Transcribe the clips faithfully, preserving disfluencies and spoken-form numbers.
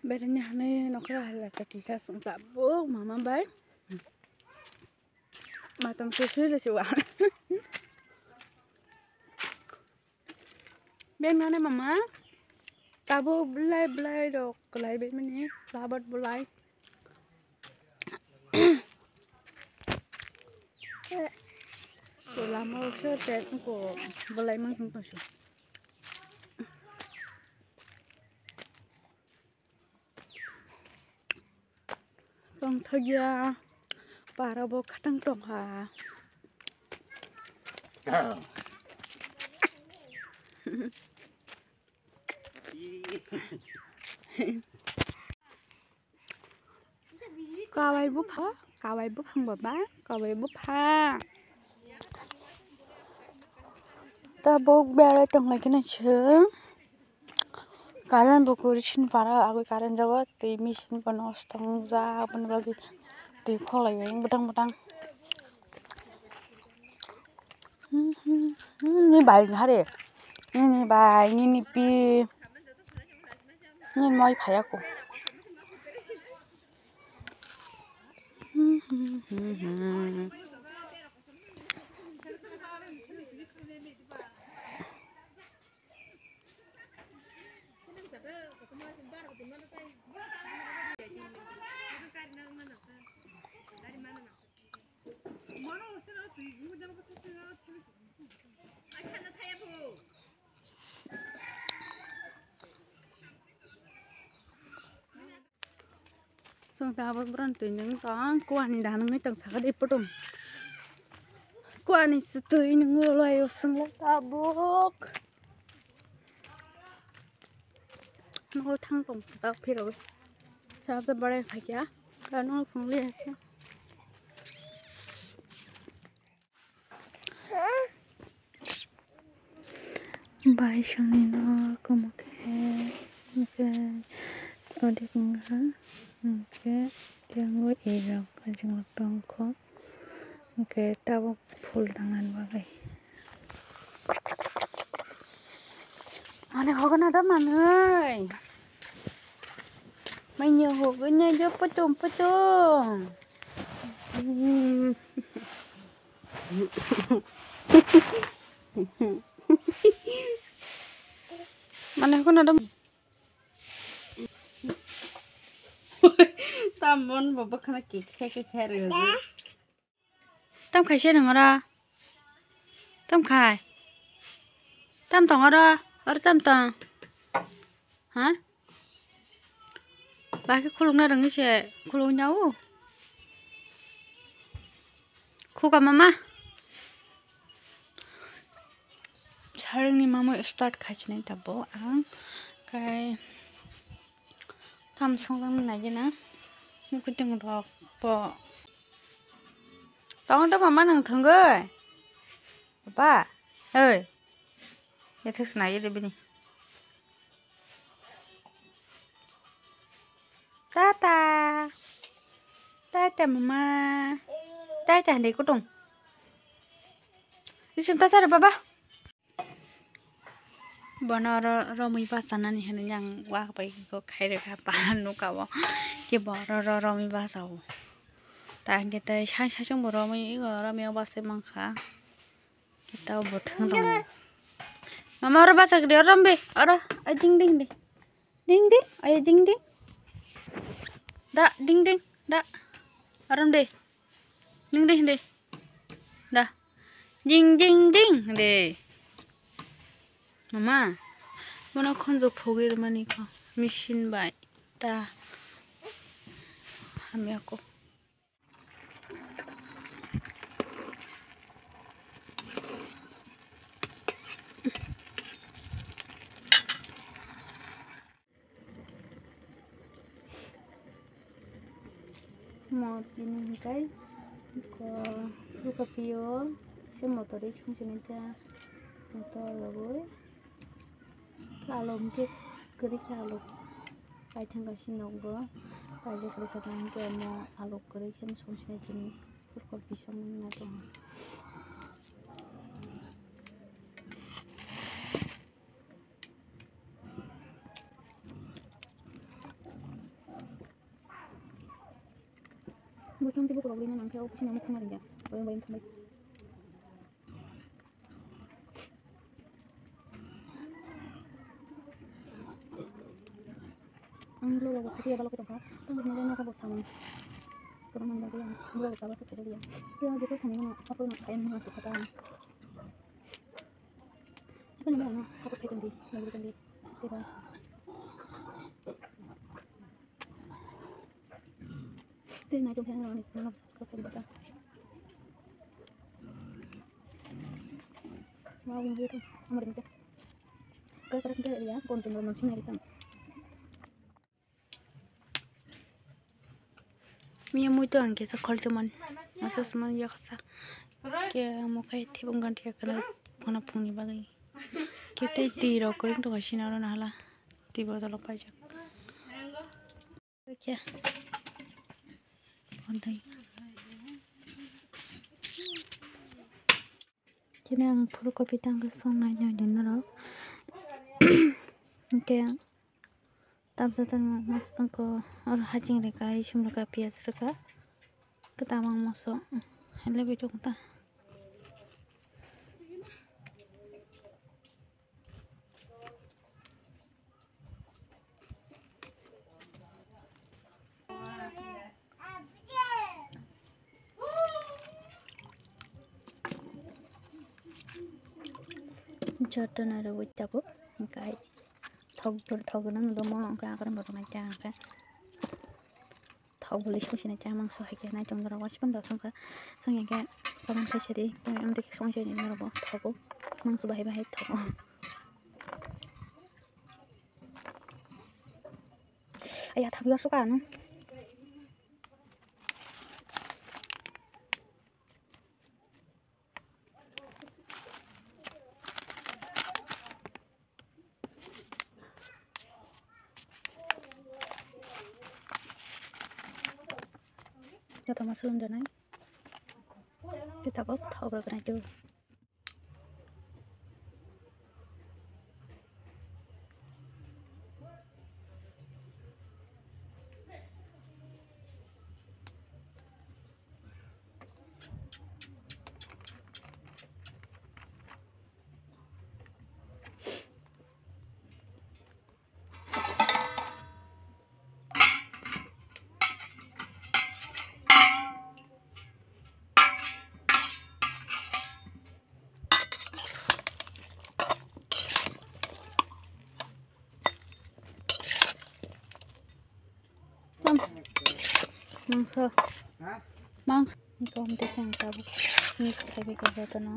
Berani hanai nokra hala kaki ka sung tabuk mama bai. Matam se sui le siwa. Ben mane mama. Tabuk belai belai rok kelai ben mani labat belai. Ko lama o se te ko belai mang sung pasu. Tongthokya para bo khatang tongkha. Kawai bupha, kawai buphang baba, kawai bupha. Tabuk berai tonglaikhe naising. Current bo kwrwi sini para agwi current jago tei machine bo nosto wngjak aboni bagwi twi khoklaiwi bwtang bwtang. Ni bai hare nini bai nini pi nini moi phaiya ko. Chwng tabuk borok twi nung tong kuani da nungwi tong saka de putung. Kuani se twi nungwi lai o swnglai tabuk. Nol thang tong saka phiro. Sa sa barai phakya. Ka nol phung le. Bai songni nok omo khe, hwnkhe odik wngkha, hwnkhe tei oro irok ajingo tongkho, hwnkhe tabuk phul tangna bagwi. Ani hogana da manwi. Manya hogana da putum putum. Hmm. Mane kono dam. Tamon bo bwkhana kekhe kekhe rwgwi. Tam khaise nang ora. Tam khai. Tam tong ora. Ora tam tong. Ha? Bakhe khulukna rwngwi se khuluknao. Khuka mama. Sarungni mama start khaichinai tabuk ang. Kai tam songjakna nai gana. Mukhuitwng rok bo. Tong da mama nang thangwi. Papa. Oi. Yathak swnai de bini. Tata. Tata mama. Tata hande kutung. Isun ta sare baba. Bono oro romwi bachanani hinwi yang wak bai kok khairokha pahan nukao. Ke bo oro ro romwi bachao. Ta hwnkhe tei sai saichung bo romwi ego romwi bachai mankha. Kita bo thang tongo. Mama oro bachak de, oro rombe, oro, ai ding ding de. Ding ding, ai ding ding. Da, ding ding, da. Oro romde. Ding ding de. Da. Ding ding ding de. Mama, bono khonjo phogwi rwmani kho, machine bai. Ta. Hamya kho. Mo tini hikai ko pulkapio se motor ri song sini ta motor logoi. Alom khe kwrwi khe alom paithang kaisa nokgo paijak kwrwi khe tamo khe omo alok kwrwi khe song sini chini pulkapio song wngna tongo. Oke, ang tei bukurok rina nangkhe, o bising nangma thangma ringya. Oyang bayang thangbai. Ang vlog o khatiya balok tongkha. Tamo nang nang bo samung. Kono man bagwi ang vlog o chaba se kere liya. Kya jeko samung na apa na kaya nang se khata. Apa nama na sabo kaitan di, lagi kaitan di. Tiba. Tei naitung khe ang rani channel subscribe khaidi bata. Mau video tu amar video. Kau kerap dia dia konten belum langsung dari kan. Miya mui to ang kisa khol chuman. Masa suman ya kasa. Ke amo kai thibung gan thia kana kona phungni bagwi. Ke tei twi rok kring to sina ro na hala. Twi botol paijak. Khe. Khe ang phulkopi tangkhe songnai nai norok. Hwnkhe tamsa tangma mas tongkho, oro haching rwkha, isum rwkha, piyaj rwkha, kwtangma moso, hai lebai tongkha ta. Jotono rwui tabuk, hwnkhe thok, thok gwnang lomo, hwnkhe akwrwng bo rwnai ta hwnkhe. Thok bwlwi songchina cha mangso hai khe naichong norok waisukmani dosong kha. Song ya khe kaban khe siri, amtwi khe songchai ni norok bo thogo. Mangso bahai bahai thogo. Aya thok yor suka ano. Joto ma sulum janai. Kita kok thok rok nai tu. Mangso. Mangso. Kom tei khe ang tabuk mix khaibai kha jotono.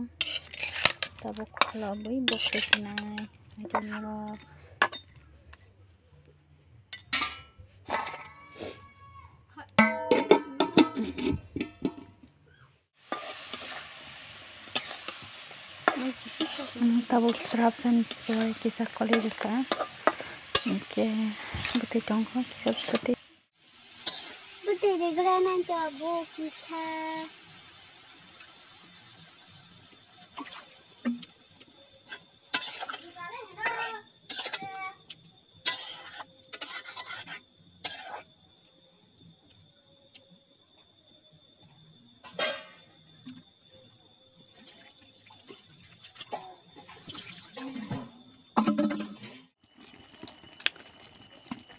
Tabuk kholobwi bokse sinai. Naitok norok. Tabuk srapjani pore kisa koli rwkha. Hwnkhe bwtwi tongkha kisa bwtwi. Bwtwi rwgra nai tabuk kisa.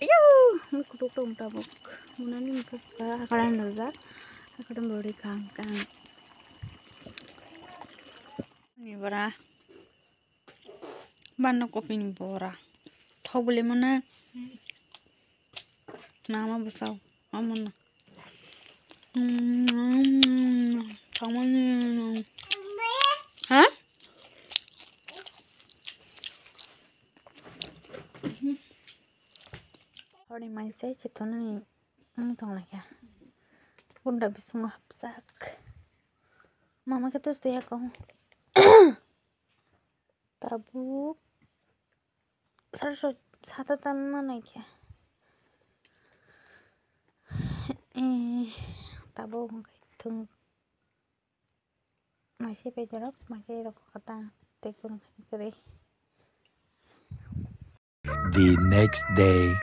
Ayo, kutuk tong tabuk. Munani mukha suka, hakaran dojak. Hakaran bori kang kang. Ni bara. Banna kopi ni bora. Thok bole mana. Nama bwsao. Amana. Mm, thangmani. Ha? Hori mai se chitonani ang tong lai kha. Bunda bisingo hapsak. Mama khe tus de yako. Tabuk. Sar so sata tanma naikhe. Eh, tabuk hwnkhe thung. Maise paidorok, maise rok kata tei kwrwi. The next day.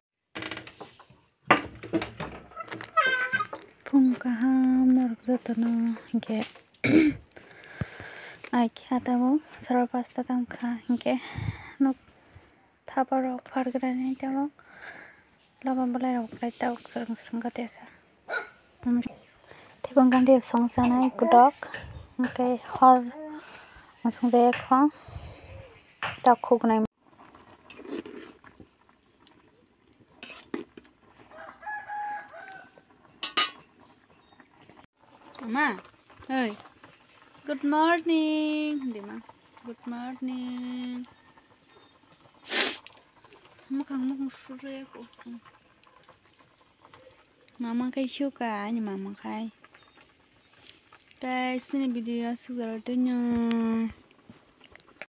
Phung kaham Jotono hinkhe ai khe tabuk sara pasta tangkha hinkhe nuk thaparok phargranai tabuk lama bwlairok belai tabuk swrwng swrwng kha tesa. Tei bo gandhi songsanai budok hinkhe hor muchung beko tak khuknai. Mama, oi. Good morning, hindi ma. Good morning. Mukhang mukhang surya ko sa. Mama kai shuka, ani mama kai. Guys, sini video asuk jalo tunyo.